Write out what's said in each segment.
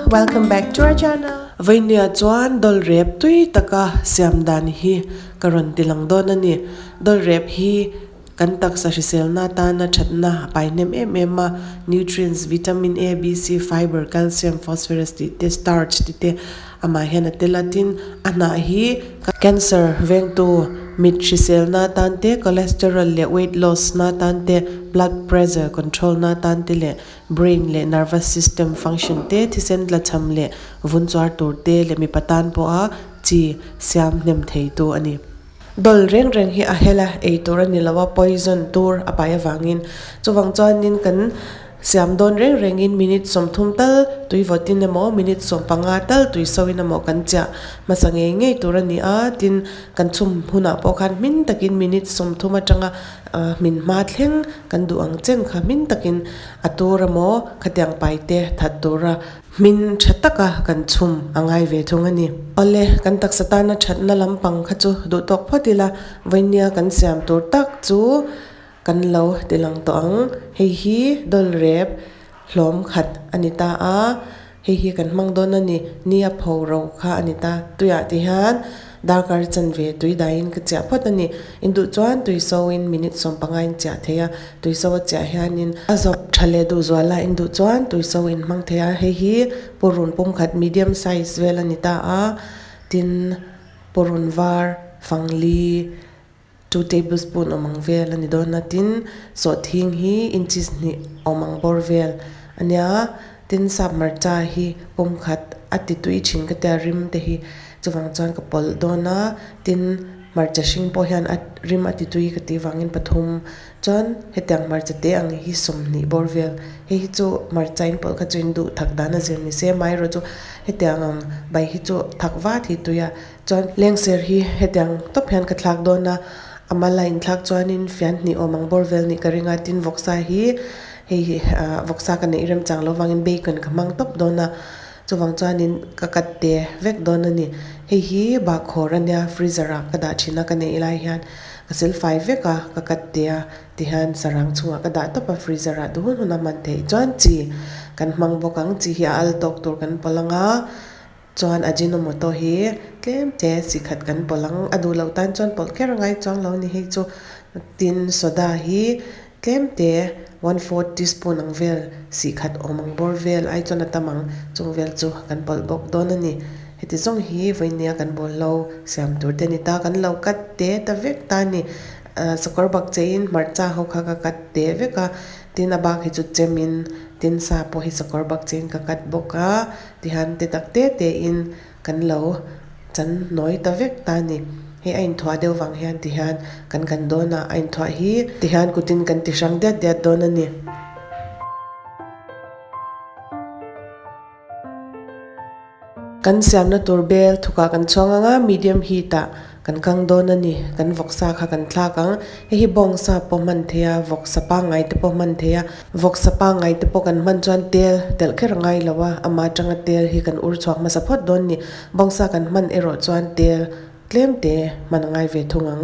welcome back to our channel. Vainia chuan dawl rep tui taka siam dan hi ka rawn ti lang dawn a ni. Dawl rep hi kan taksa hriselna atana thatna a pai hnem em em a, nutrients, vitamin A, B, C, fiber, calcium, phosphorus tih te, starch tih te amah hian a tel a. Tin, a hnah hi cancer vengtu mit hriselna atan te, cholesterol leh weight loss na atan te, blood pressure control na atan te leh Brain leh nervous system function te, thisen tlachham leh vun chuar tur te leh mipa tan pawha chi siam hnem theitu a ni. Dawl reng reng hi a hel a, ei tur a ni lo a, poison tur a pai avangin. Chuvang chuanin kan siam dawn reng rengin minute 30 tal tui vawtin emaw, minute 15 tal tui soin emaw kan chiah hmasa ngei ngei tur a ni a, tin kan chhum hunah pawh khan hmin takin minute 30 atanga Hmin hma thleng kan duh ang chen kha hmin takin a tur emaw khatiang paite that tura hmin tha taka kan chhum a ngai ve thung a ni. Awle, kan taksa tana thatna lampang kha chu duh tawk phawt ila, vawinnia kan siam tur tak chu kan lo ti lang tawh ang. Hei hi dawl rep hlawm khat a ni ta a. Hei hi kan hmang dawn a ni, ni a pho ro kha a ni ta. Tuiah ti hian darkar chanve tui daiin ka chiah phawt a ni. Induh chuan tui soin minute 15 in chiah thei a, tui so a chiah hianin a zawp tha leh duh zual a, induh chuan tui so in hmang thei a. Hei hi purun pumkhat medium size vel a ni ta a, tin purun var fangli Two tablespoon awm ang vel a ni dawn a, tin sawhthing hi inches hnih awm ang bawr vel a nia, tin sap hmarcha hi pawm khat a ti tui thin ka tia rim te hi chuvang chuan ka pawlh dawn a, tin hmarcha hring pawh hian a rim a ti tui ka tih vangin pathum chuan hetiang hmarcha te ang hi 20 bawr vel hei hi chu hmarcha in pawlh kha chu in duh thak dan a zir ni se amaherawhchu chu hetiang ang bai hi chu thak vat hi tui a. Chuan lengser hi hetiang tawp hian ka thlak dawn a, a mal a inthlak chuanin fian hnih awm ang bawr vel nih ka ring a, tin vawksa hi hei hi ah vawksa ka neih remchang lo vangin bacon ka hmang tawp dawn a, chuvang chuanin ka cut te vek dawn a ni. Hei hi bahkhawr a nia freezer ah ka dah thin a ka neih lai hian ka silfai vek a ka cut te a tihian sarang chungah ka dah tawp a freezer ah duh hun hun a hman theih chuan chi kan hmang bawk ang, chi hi a al tawk tur kan pawlh ang a. Chuan Ajinomoto hi tlem te chi khat kan pawlh ang, a duh loh tan chuan pawlh kher a ngai chuang lo ni hei chu. Tin soda hi tlem te one fourth teaspoon ang vel si khat awm ang bawr vel ai chuan a tam ang chung vel chu kan pawlh bawk dawn a ni. Heti zawng hi vawinia kan bawl lo siam tur te ni ta kan lo cut te ta vek ta a ni. Sakawr bak cheiin hmarcha ho kha ka cut te vek a, tin a bak hi chu chemin tin sa pawh hi sakawr bak cheiin ka cut bawk a. Tihian te tak te te in kan lo chan nawi ta vek ta a ni. Hei a inthuah deuh vang hian tihian kan kan dawn a, a inthuah hi tihian kutin kan ti hrang diat diat dawn a ni. Kan siamna tur bel thukah kan chhuang ang a, medium heat ah Kan kang dawn a ni, kan vawksa kha kan thlak ang. Hei hi bawngsa pawh hman thei a, vawksa pangngai te pawh hman thei a. Vawksa pangngai te pawh kan hman chuan tel telh kher a ngai lo a, amah atanga tel hi kan ur chhuak hmasa phawt dawn ni. Bawngsa kan hman erawh chuan tel tlem te hman a ngai ve thung ang.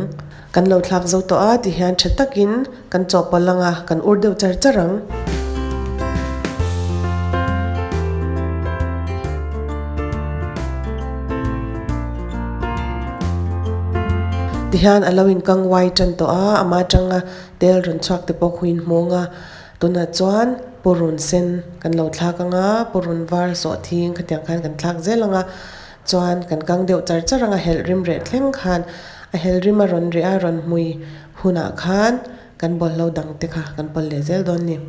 Kan lo thlak zo tawh a tihian tha takin kan chawhpawlh ang a, kan ur deuh char char ang. Tihian a lo inkang uai tan tawh a, ama atanga tel rawn chhuak te pawh khuin hmawng a, tunah chuan purun sen kan lo thlak ang a, purun var sawhthing khatiang khan kan thlak zel ang a, chuan kan kang deuh char char ang a, helh rim reh thleng khan a helh rim a rawn reh a, rawn hmui hunah khan kan bawlhlo dang te kha kan pawlh leh zel dawn ni.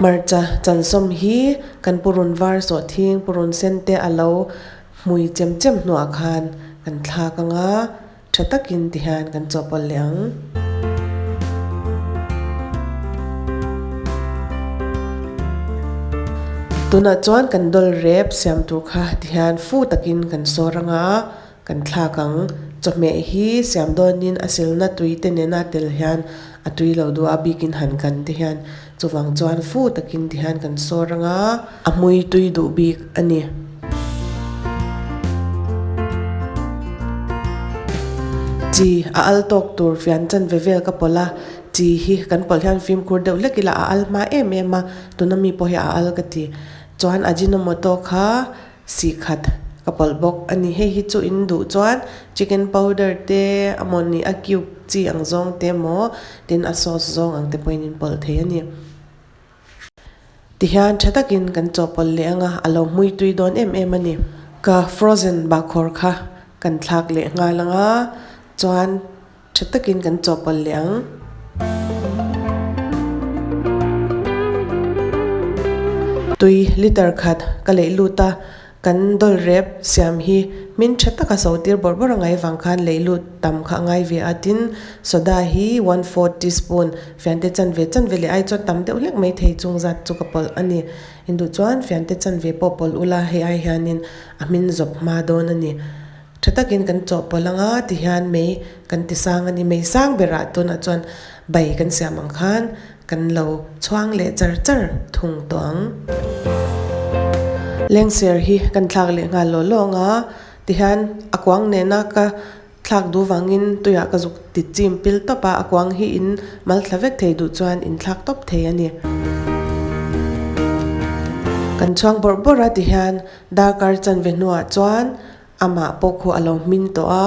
Hmarcha chansawm hi kan purun var sawhthing purun sen te a lo hmui chem chem hnuah khan kan thlak ang a. Tha takin ti hian kan chawhpawlh leh ang. Tunah chuan kan dawl rep siam tur kha ti hian fu takin kan sawr ang a, kan thlak ang. Chawhmeh hi siam dawnin a silna tui te nena tel hian a tui lo duh a, bikin han kan te hian. Chuvang chuan fu takin tihian kan sawr anga a hmui tui duh bik a ni. Chi a al tawk tur fian chanve vel ka pawlh a, chi hi kan pawlh hian fimkhur deuh hlek ila a al hma em em a, tuna mi pawh hi a al ka ti. Chuan Ajinomoto kha sih khat ka pawlh bawk a ni. Hei hi chu in duh chuan chicken powder te a mawni a cube chi ang zawng te emaw tin a sauce zawng ang te pawhin in pawlh thei a ni. Tihian tha takin kan chawhpawlh leh anga a lo hmui tui dawn em em a ni. Ka frozen bahkhawr kha kan thlak leh nghal anga chuan Tha takin kan chawhpawlh leh ang. Tui liter khat ka leih lut a, kan dawl rep siam hi hmin tha taka so tir bawrh bawrh a ngai vang khan leih lut tam kha a ngai ve a, tin soda hi one fourth teaspoon fiante chanve chanve leh ai chuan tam deuh hlek mai thei chung zat chu ka pawlh a ni. Induh chuan fiante chanve pawh pawlh ula hei ai hianin a hmin zawp hma dawn a ni. Tha takin kan chawhpawlh anga tihian mei kan ti sang a ni. Mei sang berah tunah chuan bai kan siam ang khan kan lo chhuang leh char char thung tawh ang. Lengser hi kan thlak leh nghal law law anga tihian a kuang nena ka thlak duh vangin tuiah ka zuk ti chim pil tawp a, a kuang hi in mal thla vek thei duh chuan in thlak tawp thei a ni. Kan chhuang bawrh bawrh a tihian darkar chanve hnuah chuan Amah pawh khu a lo hmin tawh a,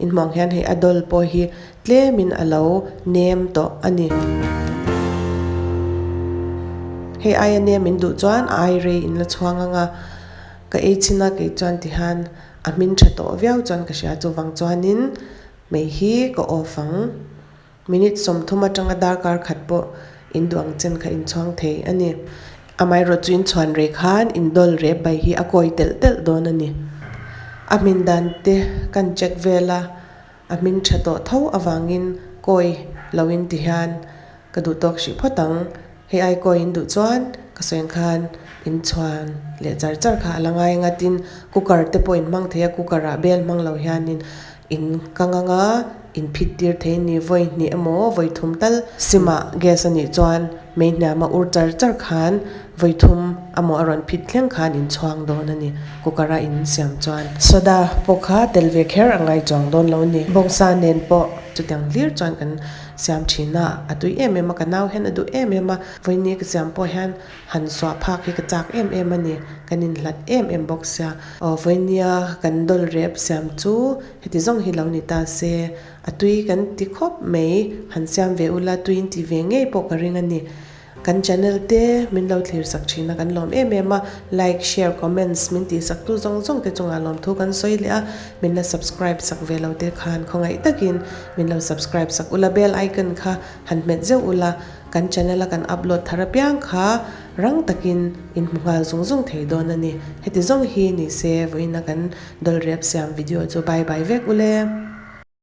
inhmuh ang hian hei a dawl pawh hi tlemin a lo nem tawh a ni. Hei aia nem in duh chuan a ai rei in la chhuang ang a, ka ei chhin a kei chuan tihian a hmin tha tawh viau chuan ka hria chuvang chuanin mei hi ka off ang. Minute 30 atanga darkar khat pawh in duh ang chen kha in chhuang thei a ni. Amaherawh chu in chhuan rei khan in dawl rep bai hi a kawi telh telh dawn a ni. A hmin dan te kan check vel a, a hmin tha tawh tho avangin kawi lo in ti hian ka duh tawk hrih phawt ang. Hei ai kawi in duh chuan ka sawi ang khan in chhuan leh char char kha a la ngai ang a, tin cooker te pawh in hmang thei a, cooker ah bel hmang lo hianin In ka ngang a, in phit tir thei ni vawi hnih emaw vawi thum tal sim ah gas a nih chuan mei hniam a ur char char khan vawi thum amaw a rawn phit thleng khan in chhuang dawn a ni cooker a in siam chuan. Soda pawh kha tel ve kher a ngai chuang dawn lo a ni. Bawngsa nen pawh chutiang hlir chuan kan siam thin a, a tui em em a, ka nau hian a duh em em a, vawiini ka siam pawh hian han suah phak hi ka chak em em a ni, kan inhlat em em bawk sia. Aw vawinia kan dawl rep siam chu heti zawng hi lo ni ta se, a tui kan ti khawp mai, han siam ve ula tui in ti ve ngei pawh ka ring a ni. Kan channel te min lo thlir sak thin a kan lawm em em a, like, share, comments min tih sak tu zawng zawng te chungah lawmthu kan sawi leh a, min la subscribe sak ve lo te khan khawngaih takin min lo subscribe sak ula bell icon kha han hmet zeuh ula, Kan channel a kan upload thar apiang kha rang takin in hmu nghal zung zung thei dawn a ni. Heti zawng hi ni se vawiin a kan dawlrep siam video chu bye bye vek ule.